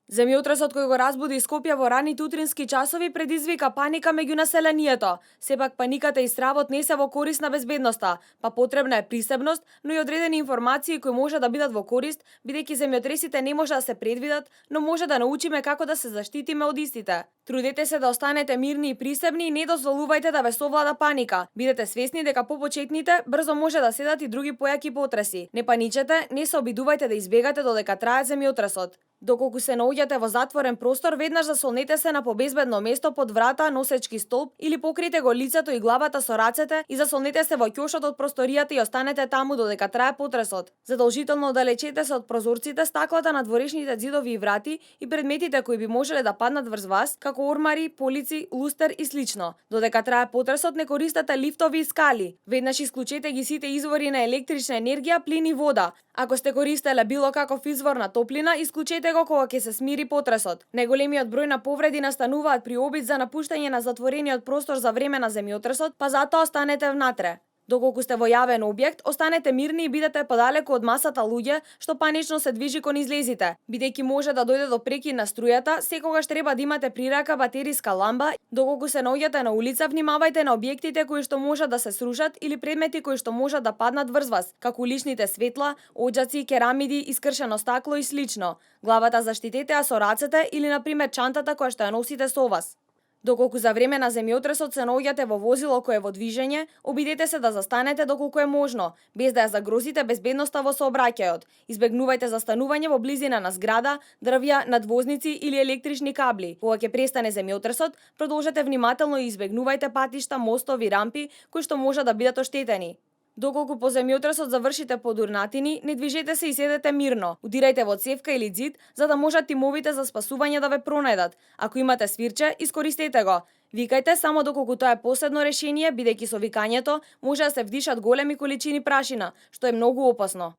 Земјотресот кој го разбуди Скопје во раните утрински часови предизвика паника меѓу населението. Сепак паниката и стравот не се во корист на безбедноста, па потребна е присебност, но и одредени информации кои може да бидат во корист, бидејќи земјотресите не може да се предвидат, но може да научиме како да се заштитиме од истите. Трудете се да останете мирни и присебни и не дозволувајте да ве совлада паника. Бидете свесни дека по почетните брзо може да седат и други појаки потреси. Не паничете, не се обидувајте да избегате додека трае земјотресот. Доколку се наоѓате во затворен простор, веднаш засолнете се на побезбедно место под врата, носечки столб или покрите го лицето и главата со рацете и засолнете се во ќошот од просторијата и останете таму додека трае потресот. Задолжително оддалечете се од прозорците, стаклата на дворешните ѕидови и врати и предметите кои би можеле да паднат врз вас, како ормари, полици, лустер и слично. Додека трае потресот не користете лифтови и скали. Веднаш исклучете ги сите извори на електрична енергија, плин и вода. Ако сте користеле било каков извор на топлина, исклучете го кога ќе се смири потресот. Најголемиот број на повреди настануваат при обид за напуштање на затворениот простор за време на земјотресот, па затоа останете внатре. Доколку сте во јавен објект, останете мирни и бидете подалеку од масата луѓе што панично се движи кон излезите. Бидејќи може да дојде до прекин на струјата, секогаш треба да имате при рака батериска ламба. Доколку се наоѓате на улица, внимавајте на објектите кои што можат да се срушат или предмети кои што можат да паднат врз вас, како уличните светла, оџаци, керамиди, искршено стакло и слично. Главата заштитете ја со рацете или на пример чантата која што ја носите со вас. Доколку за време на земјотресот се наоѓате во возило кое е во движење, обидете се да застанете доколку е можно, без да ја загрозите безбедноста во сообраќајот. Избегнувајте застанување во близина на зграда, дрвја, надвозници или електрични кабли. Кога ќе престане земјотресот, продолжете внимателно и избегнувајте патишта, мостови, рампи кои што можат да бидат оштетени. Доколку по земјотресот завршите под урнатини, не движете се и седете мирно. Удирајте во цевка или ѕид, за да можат тимовите за спасување да ве пронајдат. Ако имате свирче, искористете го. Викајте само доколку тоа е последно решение, бидејќи со викањето може да се вдишат големи количини прашина, што е многу опасно.